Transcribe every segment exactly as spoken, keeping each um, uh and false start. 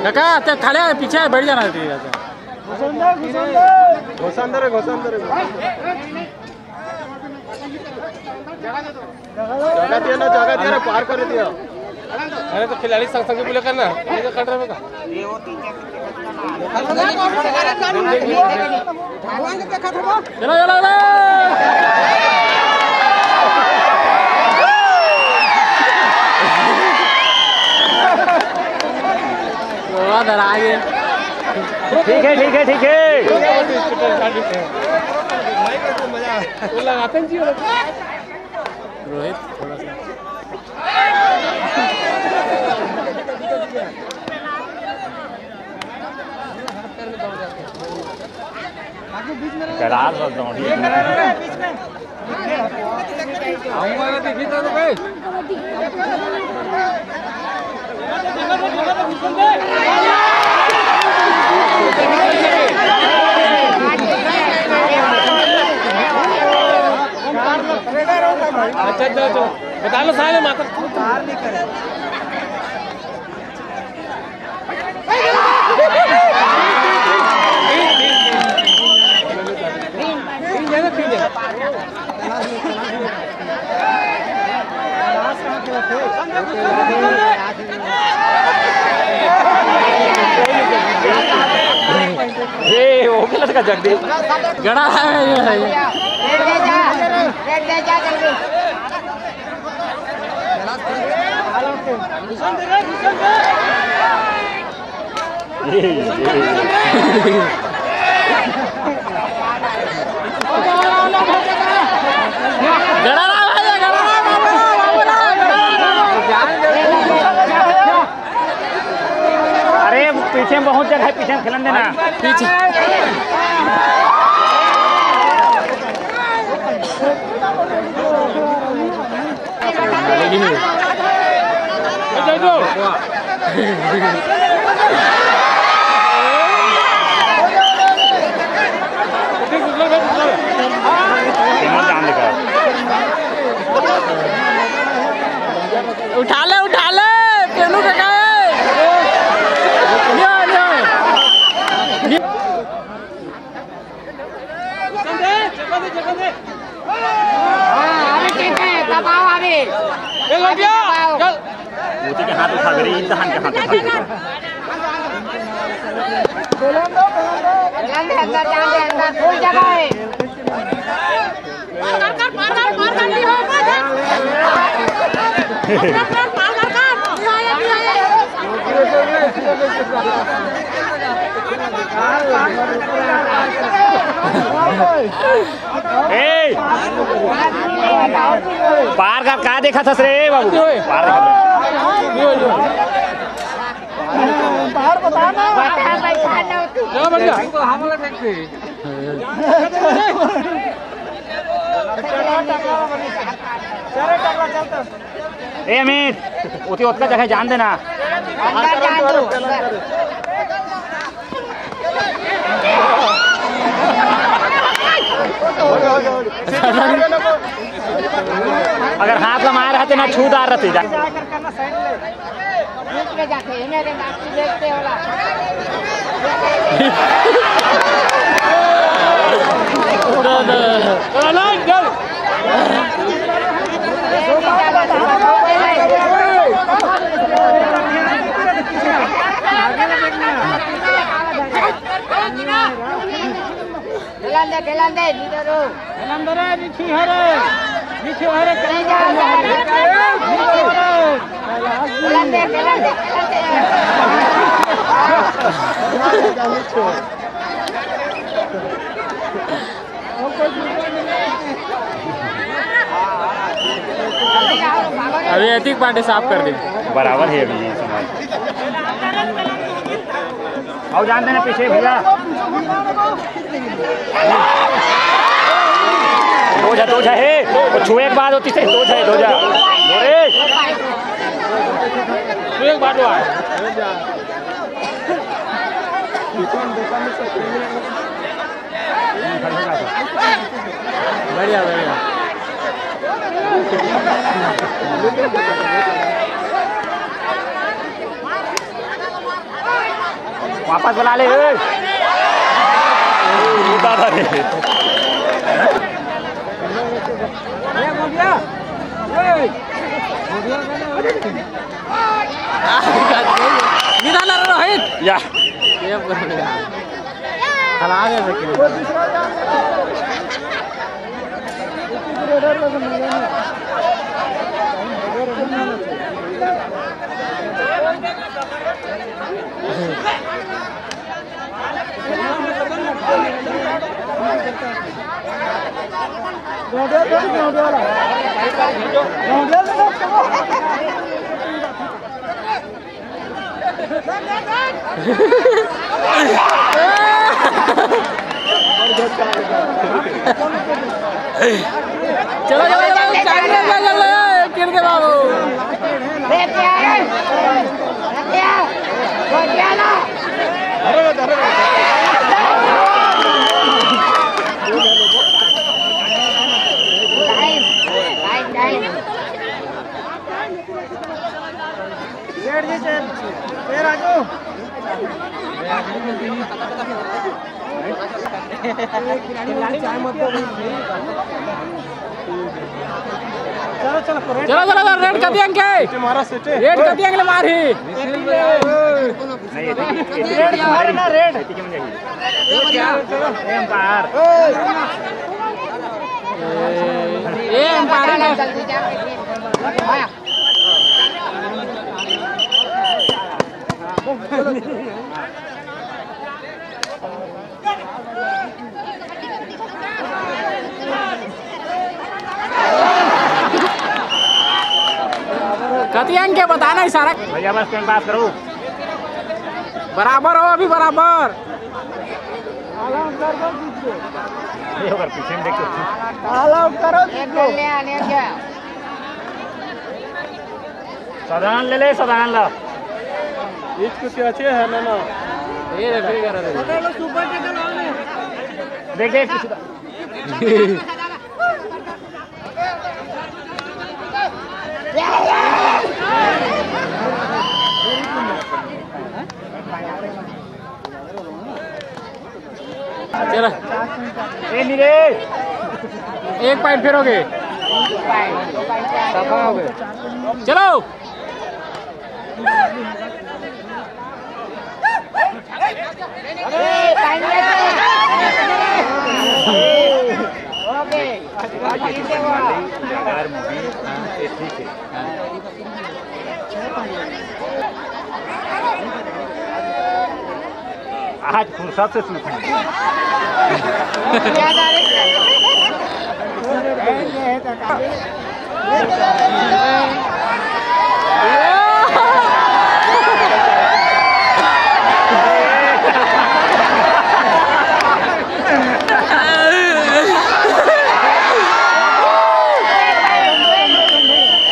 काका, ते खड़े हैं, पीछे बैठ जाना चाहिए था। घोसांदर है, घोसांदर है। जगह दिया ना, जगह दिया ना, पार कर दिया। अरे तो खिलाड़ी संग संग बोले करना, ये तो कट रहा है। चलो, चलो, चलो। बहुत डरा गए। ठीक है, ठीक है, ठीक है। वो लगाते हैं जी, वो लोग। रोहित, थोड़ा सा। गराज बस दौड़ी। अच्छा, अच्छा, अच्छा। बता लो साले माता। ए, वो गलत का जगदीश। गड़ा है ये, है ये। अरे, पीछे में बहुत जगह है, पीछे में खेलन देना। पीछे। उठा ले, उठा ले, पेनू काका है। लियो, लियो। हाँ, अभी ठीक है, दबाओ अभी। ए, लौटिया, चल। मोती के हाथ उठा दे रे, इम्तिहान के हाथ उठा दे। जान दे, अंदर जान दे, अंदर फुल जगह है। पार कर, पार कर, पार कर, नहीं हो, पार कर। पार कर, पार कर, नहीं हो, नहीं हो। ए! पार कर, का देखत हस रे बाबू? पार कर। बाहर बता ना। जा बढ़िया। ए अमित, ओती ओतका जगह जान देना। अंदर जान दो, अंदर। अगर हाथ ला मारे रहते ना, छू डार रहते जा। खेलन दे, खेलन दे, नीचे रो। खेलन दे रे, नीचे हरे। नीचे हरे, खेलन दे। नीचे हरे। खेलन दे, खेलन दे, खेलन दे। अभी ऐतिक पार्टी साफ कर दी। बराबर है अभी ये समाज। आओ, जान देना पीछे भैया। दो जा, दो जा, हे। वो छुए के बाद होती से, दो जा, दो जा। दो रे। बढ़िया, बढ़िया। वापस बुला ले, ए। दादा रे। निदान रे रोहित। या। ये बोल रहा। हला गए थे क्या? चलो, चलो, चलो, चलो, चलो, चलो, गिर दे बाबू। सेठ जी, सेठ, ए राजू। चलो, चलो, रेड चलो, चलो, चलो, रेड कर दिया इनके। मारा सेटे। रेड कर दिया इनके, मार ही। रेड मारे ना, रेड। ए अंपायर। ए अंपायर। कतियन के बताना इशारा। भैया, बस टाइम पास करो। बराबर हो, अभी बराबर। ये ओकर पीछे में देखो। ऑल आउट करो, जीत गए। साधारण ले ले, साधारण ला। इसको क्या चाहिए है ना, ना? ये रेफरी कर रहे हैं। देख, देख, पीछे। चलो। ए, नीरे। एक पॉइंट फिर हो गए। चलो। आज फुर्सत से सूखी।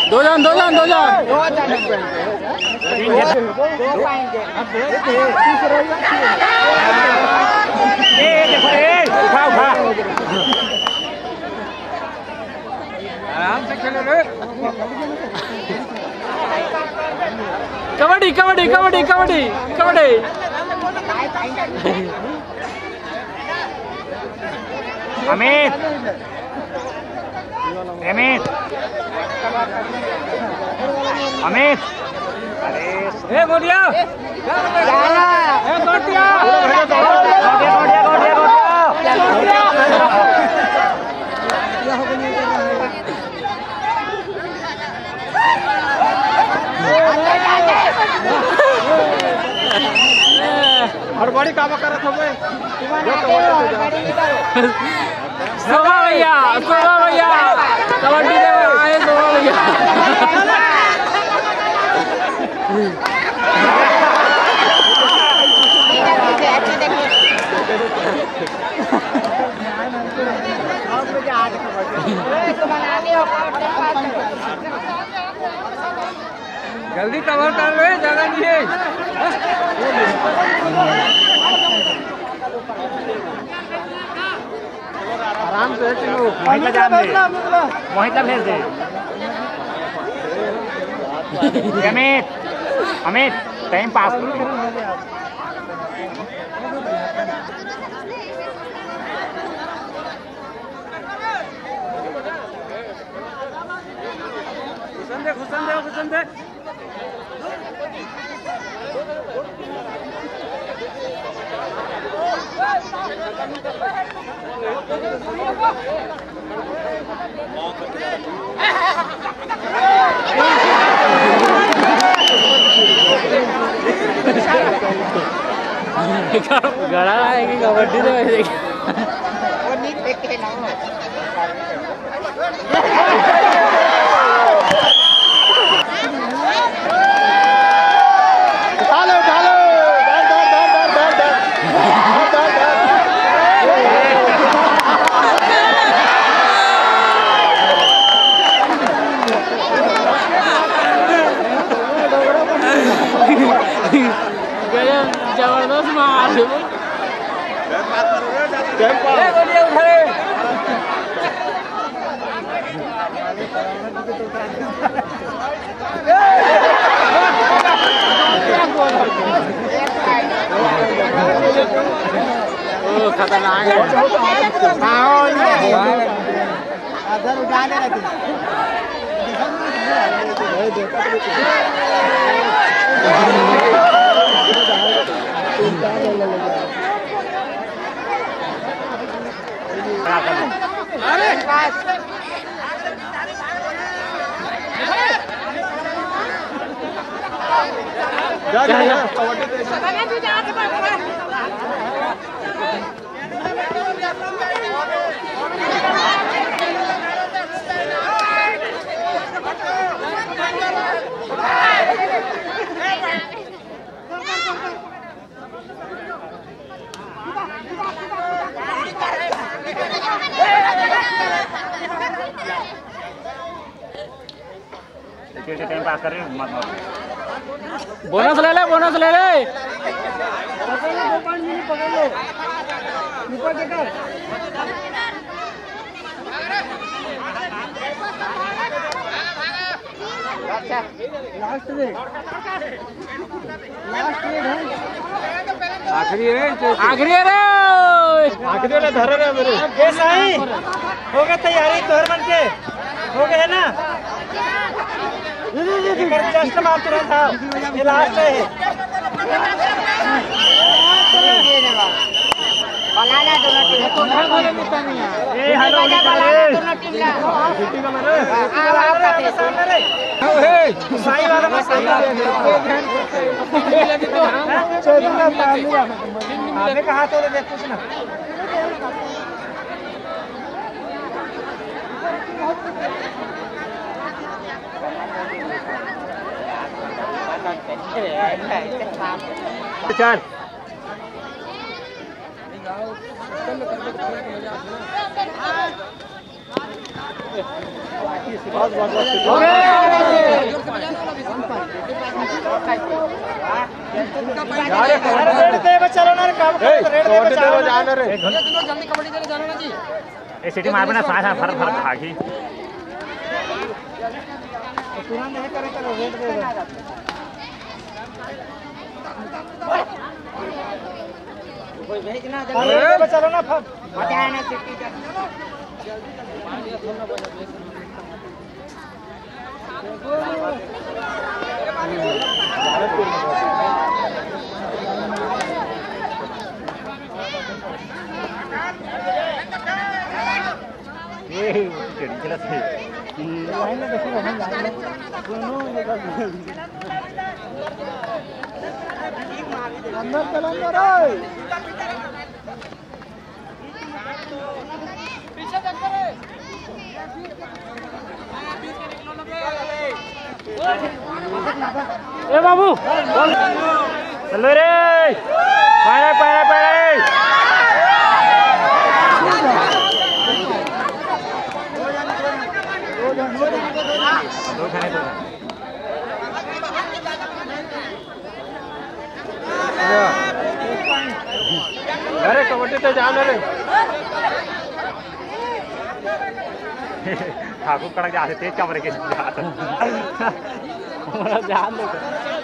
दो जन, दो जन, दो जन। ए, देखो, ए, उठा, उठा। आराम से खेलो रे। कबड्डी, कबड्डी, कबड्डी, कबड्डी, कबड्डी। अमित, अमित, अमित। ए, गोटिया। ए, गोटिया। गोटिया, गोटिया, गोटिया, गोटिया। हड़बड़ी कामा करत हो बे? शोभा भैया, शोभा भैया, कबड्डी में आए शोभा भैया। जल्दी कवर कर लो, ज्यादा नहीं है। आराम से, चलो। वहीं पे जान दे। वहीं पे भेज दे। Amit, Amit, time pass. घुसन दे, घुसन दे, घुसन दे। गड़ा है कि कबड्डी तो वैसे ही। उठा लो, उठा लो। धर, धर, धर। गजब, जबरदस्त मार। ओ, खतरनाक है। अगर उठा ले रखी। अरे! जा, जा, जा। देखिए, टाइम पास कर रहे हैं, मत मारो। बोनस ले ले, बोनस ले ले। लास्ट में, लास्ट में है। आखिरी है, आखिरी है रे। आखिरी वाला धर रे मेरे। ए साईं, हो गए तैयारी तोहर मन के? हो गए है ना? एकर जस्ट मार तुरंत आओ। ये लास्ट है। बनाना दोनों टीम। ए, हेलो, बजा, बनाना दोनों टीम ना। आओ, आओ, आओ, सामने रे। साईं वाला में सामने रे। आपने कहा तो देख कुछ ना। चार। रेड दे बे, चलो ना रे, काम करो तो रेड दे बे, चलो ना। ए, सिटी मार बे ना, साथ साथ फर फर भागी। तुरंत नहीं करे, चलो, रेड दे बे। कोई भेज ना, अरे, जल्दी। चलो ना, फट। ये, वो चढ़ी चला से। लाइन में देखो, हम लाइन में। दोनों ये कर दिए। अंदर चल, अंदर, ओए। ए बाबू, चलो रे, पारा, पारा, पारा रे। दो खाने दो। जान रे। ठाकुर कड़क जाथे, तेज कमरे के जात। मोला जान दे,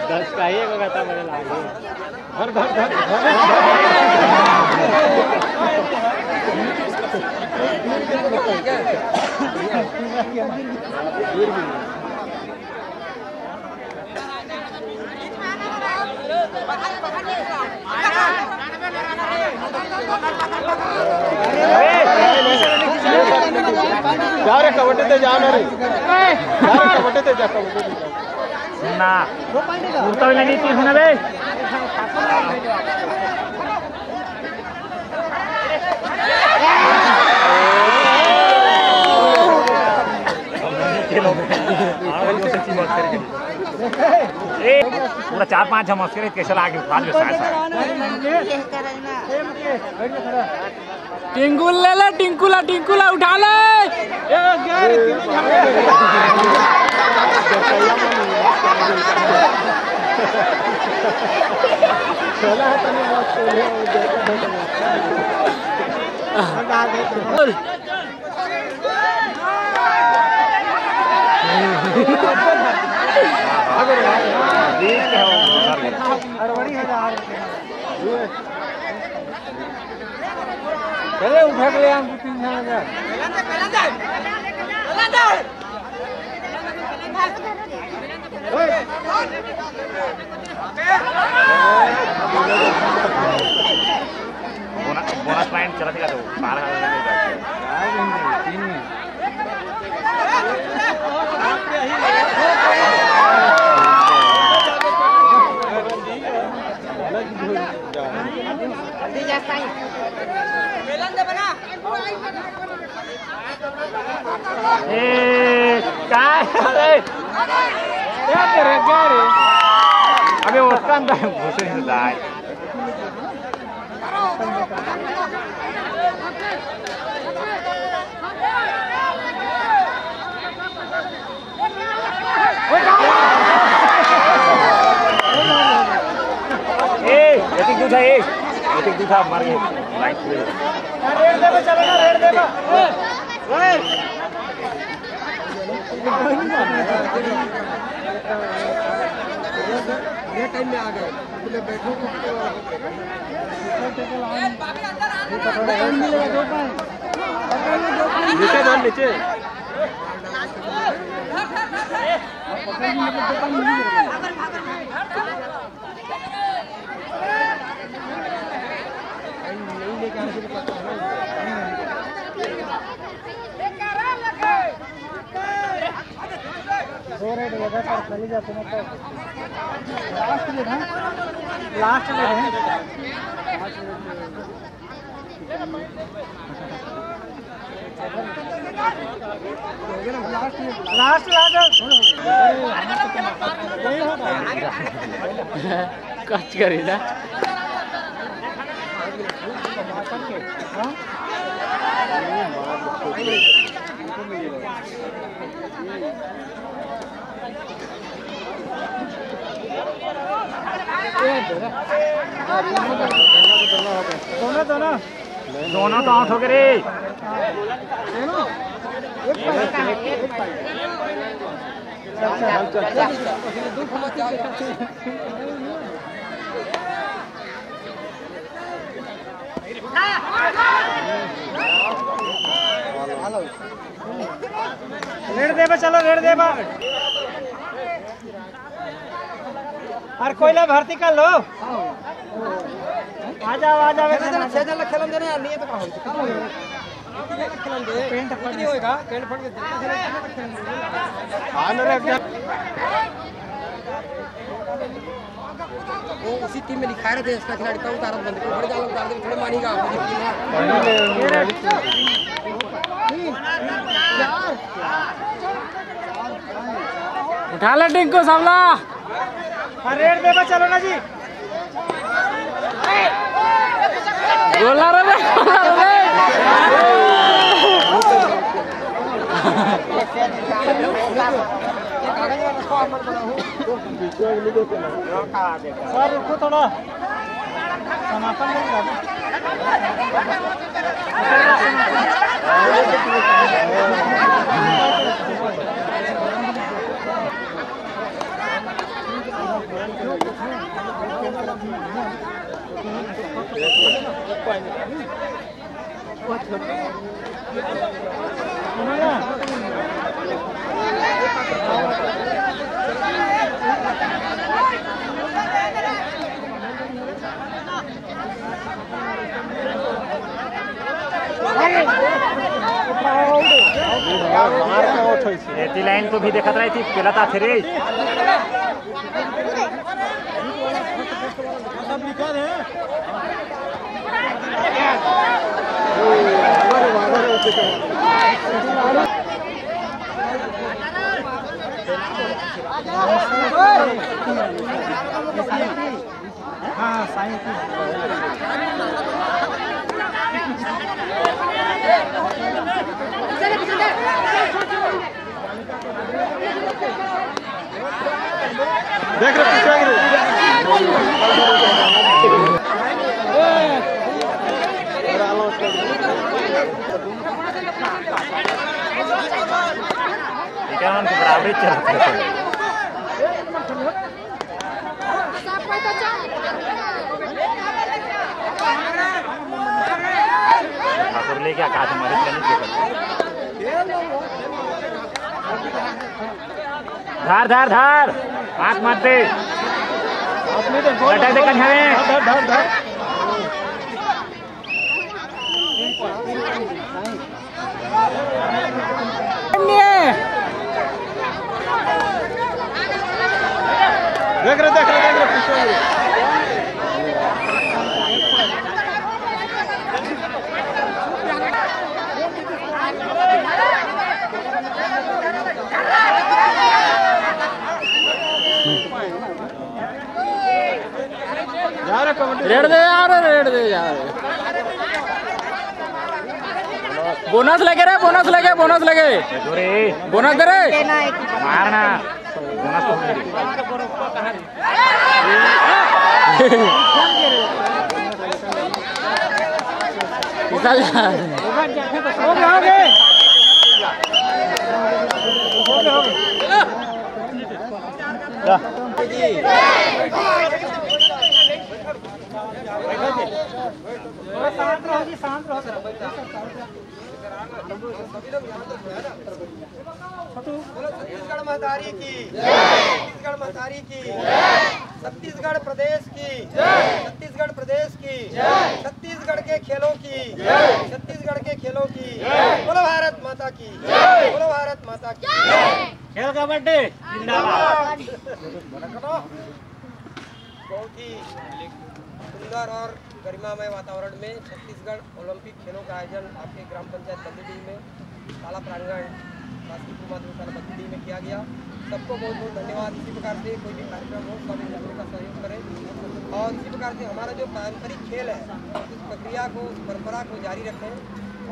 दस का एक होगा तब मेरे लागे। धर, धर, धर, धर। जा रे, कबड्डी ते जा ना रे। जा रे, कबड्डी ते जा, कबड्डी ते जा। ना। कुर्ता भी लगी थी उसने बे। ए, पूरा चार पांच झन मस्करी कैसे लागे, उठा ले साथ साथ। टिंकुल ले ले, टिंकुला, टिंकुला उठा ले। चले, उठा के ले आम को तीन जन का। बोनस, बोनस पॉइंट चला देगा तो बारह हजार। ए, काय? अरे, क्या करे, क्या रे? अबे, उसका अंदर घुसे नहीं जाए। ए, एतिक दूठा, ए, एतिक दूठा, मर गए। लाइट ले। रेड दे बे, चलो ना, रेड दे बे। ओए। ये टाइम में आ गए। बैठो। नीचे डाल, नीचे। दो रेड लगातार चली जाते ना, तो लास्ट में ना, लास्ट में है। Last, last. कच करी ना। दोनों, दोनों। दोनों तो आउट हो गए रे। रेड देबा, चलो रेड देबा। अरे कोई ला भर्ती कर लो। आ जाओ, आ जाओ। छह जन ला खेलन देना यार, नहीं है तो का होई? पेंट फट नहीं होएगा, पेंट फट के। हाँ, ना रे, वो उसी टीम में लिखाए रहते हैं, इसका खिलाड़ी तब उतारत बंद कर, बड़े जाल उतार दे, थोड़े मानी का। उठा ले टिंकू सबला। अरे रेड देबा, चलो ना जी। गोला रे बे, गोला रे बे। सर, रुको थोड़ा, समापन नहीं हुआ। एती लाइन तो भी देखत रही थी, पेला ता थे रे। देख रहे, पीछे आ गए। ठीक है, हम तो बराबर ही चलते हैं। ठाकुर लेके आकाश में मारे, चले। धार, धार, धार। हाथ मत दे। लटक दे कंधा में। धार, धार, धार, धार। देख रहे, देख रहे, देख रहे, पीछे। रेड दे यार, रेड दे यार। बोनस लगे रे, बोनस लगे, बोनस लगे। बोनस दे रे। मारना। बोनस तो शांत रहो जी, शांत रहो। बोलो छत्तीसगढ़ महतारी की, छत्तीसगढ़ महतारी की, छत्तीसगढ़ प्रदेश की, छत्तीसगढ़ प्रदेश की, छत्तीसगढ़ के खेलों की, छत्तीसगढ़ के खेलों की। बोलो भारत माता की, बोलो भारत माता की। खेल कबड्डी जिंदाबाद। बहुत ही सुंदर और गरिमामय वातावरण में छत्तीसगढ़ ओलंपिक खेलों का आयोजन आपके ग्राम पंचायत बद्दीडीह में, ताला प्रांगण, शासकीय पूर्व माध्यमिक विद्यालय बद्दीडीह में किया गया। सबको बहुत बहुत धन्यवाद। इसी प्रकार से कोई भी कार्यक्रम हो, सब एक दूसरे का सहयोग करें। और इसी प्रकार से हमारा जो पारंपरिक खेल है, उस प्रक्रिया को, उस परंपरा को जारी रखें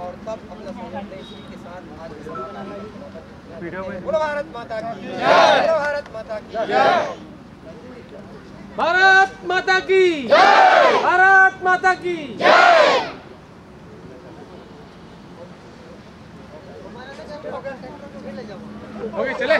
और सब अपना सहयोग दें। इसी के साथ आज के कार्यक्रम को समापन करते हैं। बोलो भारत माता की जय। बोलो भारत माता की जय। भारत माता की जय। भारत माता की जय। ओके, चले।